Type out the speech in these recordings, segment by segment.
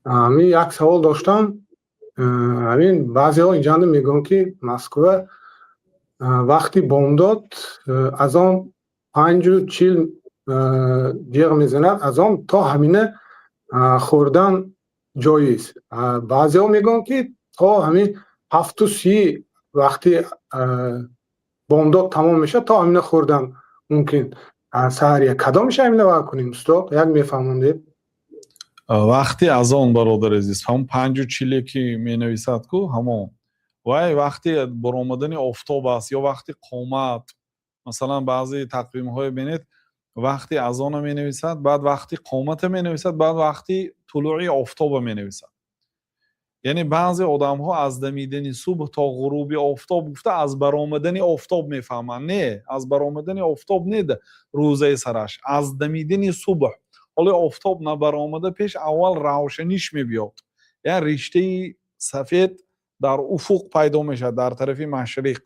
Ҳамин як савол доштам. Ҳамин баъзеҳо инҷанда мегӯянд, ки Москва вақти бомдод азон 5:40 ҷеғ мезанад, азон то ҳамина хӯрдан ҷоиз. Баъзеҳо мегӯянд, ки то ҳамин 7:30 вақти бомдод тамом мешавад, то ҳамина хӯрдан мумкин. Саҳария кадомеша ҳамина вақт кунем, устод, як мефаҳмондед? Вақти азон, бародари азиз, ҳамон 5:40-е ки менависад ку, ҳамон вай вақти баромадани офтоб аст ё вақти қомат. Масалан, баъзе тақвимҳое бинед, вақти азона менависад, баъд вақти қомата менависад, баъд вақти тулӯи офтоба менависад. Яъне баъзе одамҳо аз дамидани субҳ то ғуруби офтоб гуфта, аз баромадани офтоб мефаҳманд. Не, аз баромадани офтоб не, рӯзаи сараш аз дамидани субҳ. Ҳоло офтоб набаромада пеш аввал равшаниш мебиёд, як риштаи сафед дар уфуқ пайдо мешавад, дар тарафи машриқ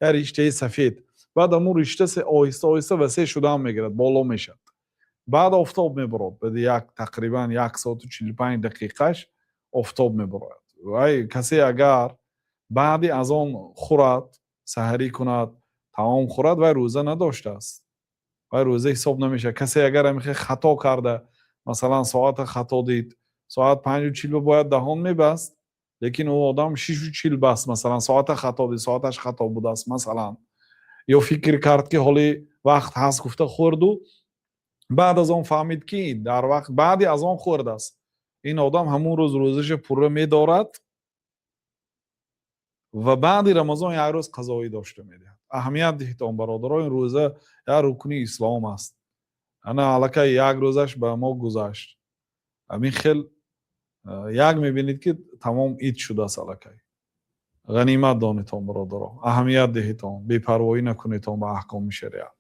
як риштаи сафед. Баъд ҳамун ришта оҳиста оҳиста васеъ шудан мегирад, боло мешавад, баъд офтоб мебарод. Баъди як тақрибан 1 соату 45 дақиқаш офтоб мебарояд. Вай касе агар баъди аз он хӯрад, саҳарӣ кунад, таом хӯрад, вай рӯза надоштааст, вай рӯза ҳисоб намешавад. Касе агар ҳамихел хато карда, масалан, соата хато дид, соат 5:40 бояд даҳон мебаст, лекин ӯ одам 6:40 баст, масалан, соата хато дид, соаташ хато будааст, масалан, ё фикр кард, ки ҳоли вақт ҳаст гуфта хӯрду, баъд аз он фаҳмид, ки дар вақт баъди аз он хӯрдааст, ин одам ҳамун рӯз рӯзаша пурра медорад ва баъди Рамазон як рӯз қазоӣ дошта медиҳад. Аҳамият диҳед, он бародаро, ин рӯза як рукни ислом аст. Ана аллакай як рӯзаш ба мо гузашт. Ҳамин хел як мебинед, ки тамом ид шудааст аллакай. Ғанимат донедон, бародаро, аҳамият диҳедон, бепарвоӣ накунедон ба аҳкоми шариат.